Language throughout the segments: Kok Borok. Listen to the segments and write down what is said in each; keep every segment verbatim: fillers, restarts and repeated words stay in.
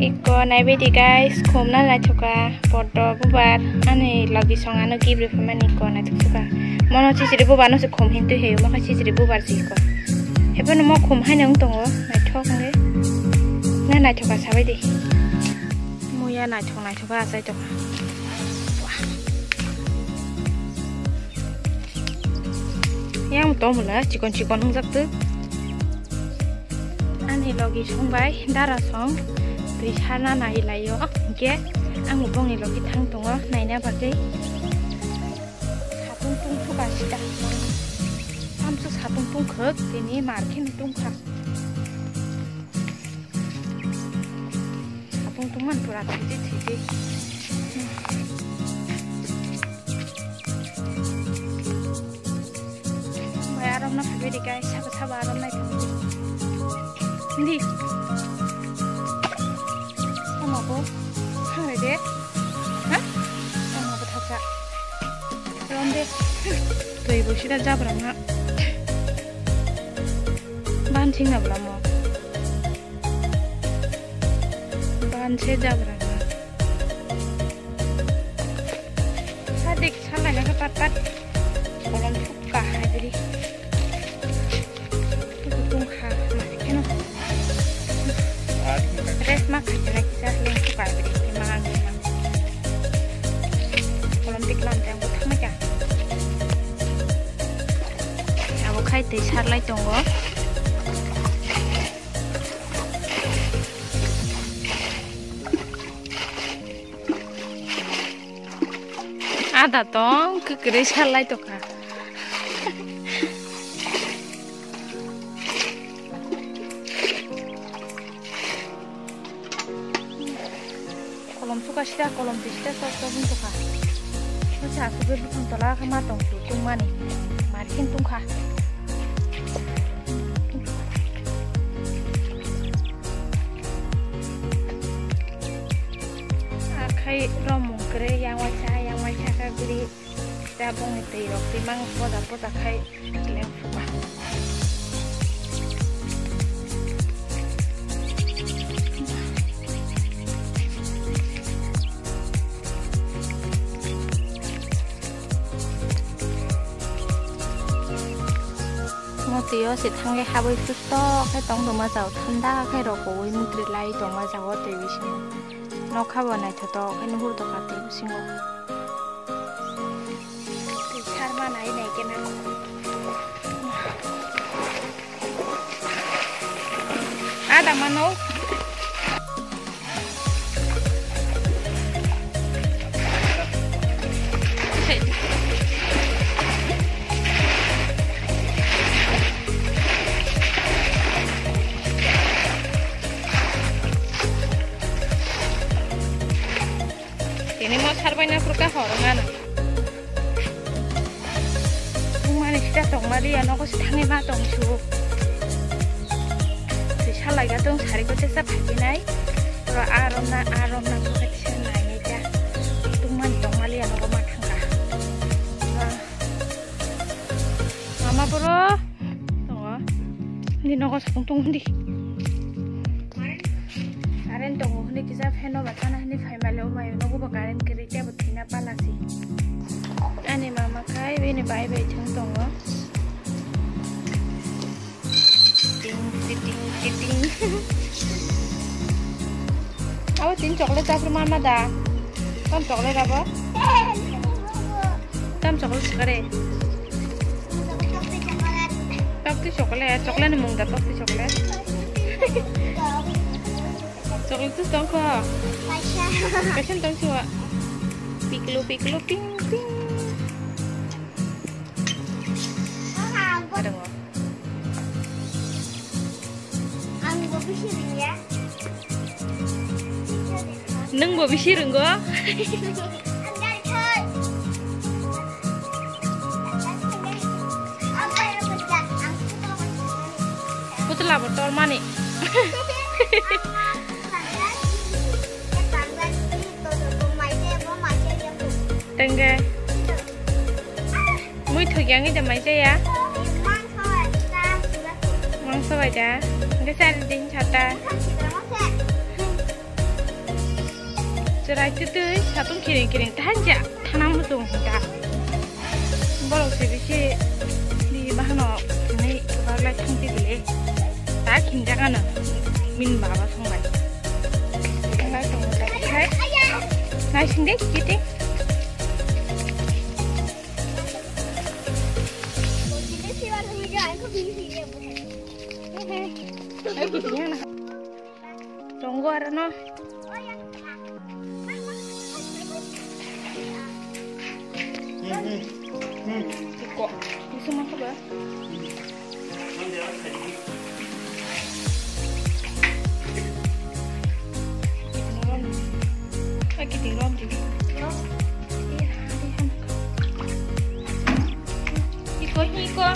Iko naibaidi guys, khumna naithoka, podo bubar, ani logi song ano gift rwphaimani iko naithok suka. Mono chichiri bubar no se khum hintwi heyo, mokha chichiri bubar se iko. Hebono mo khum haino wng tongo, naithok wngwi. Na naithoka sabaidi. Muya naithok naithoka achai tongkha. Yang tong mula chikon chikon wngjak tu. Ani logi song bai dara song twi sana nai laio. Hingke ang bongni logi thang tongo naina bagwi. Sapung tung thuka sida. Samsu sapung tung khuk tini markhin tungkha. Sapung tungmani pura thwiji thwiji. Bai arom na phabi di guys, sabo sabo arom nai phabi di. Hindi. Sama bo. Hang de. Ha? Sama bo thasa. Rom de. Twi bo sida jabra na. Ban sing na bla mo. Ban se jabra na. Sadik salai na pat pat. Kolom thukka hai biri. Kutung kha mari keno. Rest ma khai na kisa leng thukka biri. Mang mang. Kolom tik lam tang ko thang ka. Abo khai tei sarlai tongo. Ada tong kwkrwi salai tongkha. Kolom suka sida, kolom twi sida, sok sok wng tongkha. Masa asugwi buphang tola khe ma tong su tungmani. Markhin tungkha. Akhai romung kwrwi yang waisa, yang waisa khe bwrwi da bongni twi rok twi mang poja poja khai leng phuka. Mo twi o se thangwi habwi susto khe tong tongma jao, thanda khe rok kowi mutri lai tongma jao twi bisingo. Nokha bo naithotok khe nuhur tongkha twi bisingo. Twi sarma nai nai khe na. Ada mano. Tini mo sarbai na purka horong ano. Tungmani sida tongma liya nogo si thangwi ma tong su. Si salai ga tong sari ko tesa phai nai. Ro arom na arom na ko tesa nai nai ja. Tungmani tongma liya nogo ma thangka. Mama bro. Tongo. Ni nogo sapung tong di. Current tongo hwnwi kisa fan no bachana hwnwi phai male o mai nogo bo current kwrwi tebo thina pala si. Ani mama khai bini bai bai thang tongo. Ting, ti ting, ti ting. Abo tin chocolate chapri mama da. Tam chocolate abo? Tam chocolate sikare. Tokti chocolate, chocolate ni mung da tokti chocolate. Chocolate tu tong ko. Kaisa. Kaisa tong chuwa. Piklu, piklu, ping, ping. Adongo. Ang bo bisi ringya. Nwng bo bisi rwngo? Putla bo tormani. Tengge. Mui thok yang ida mai jaya. Mangso bai da. Hingke sari din chata. Chwrai twtwi satung kiring kiring thansa thana muchung hinta. Borok se bisi di bahano hinwi kwbak lai thangti bile. Ta khinjak ano min baba songbai. Lai tongo ta khai. Naising de kiti. Tongo aro no. Iko, bisa makan ba? Kiting rom di. Iya, iya. Iko, iko.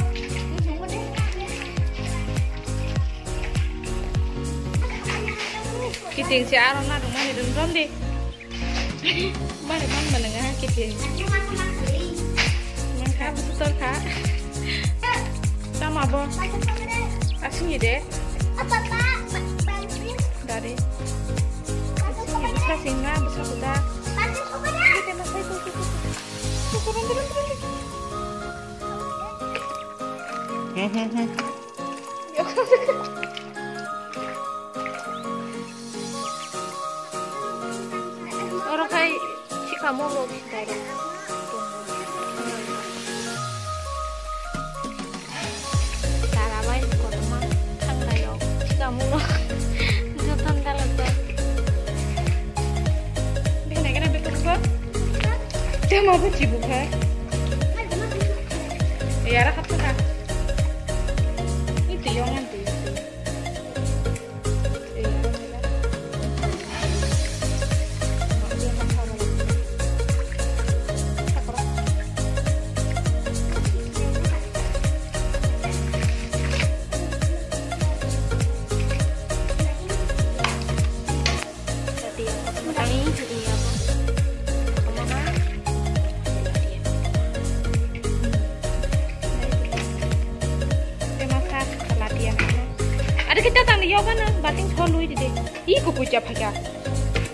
Kiting si aro na dong mani dong dong di. Mani man mana nga kiting. Mangka busu tol ka. Sama bo. Asing ide. Dari. Asing ide sa singa busu kuda. Kita masai tu tu tu. Hmm hmm hmm. Oro khai sikamo rok direct. Dara bai kotorma thanglaio sikamo rok. Joton dalajak. Bihna kena betul ko? Temo bo chibu khai. Yara khat ka. Itu yang nanti. Ada kita tang yoga na bating thon lui de. Ih, kukucha phaika.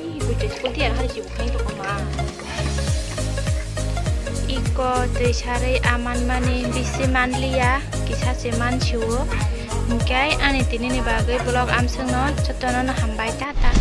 Ih, kukucha seperti ada hari sibuk hai to koma. Iko twi sarwi aman mani bisi manliya, kisa se mansiwo. Hingke ani tinini bagwi vlog amswkno jotono no hambai, tata.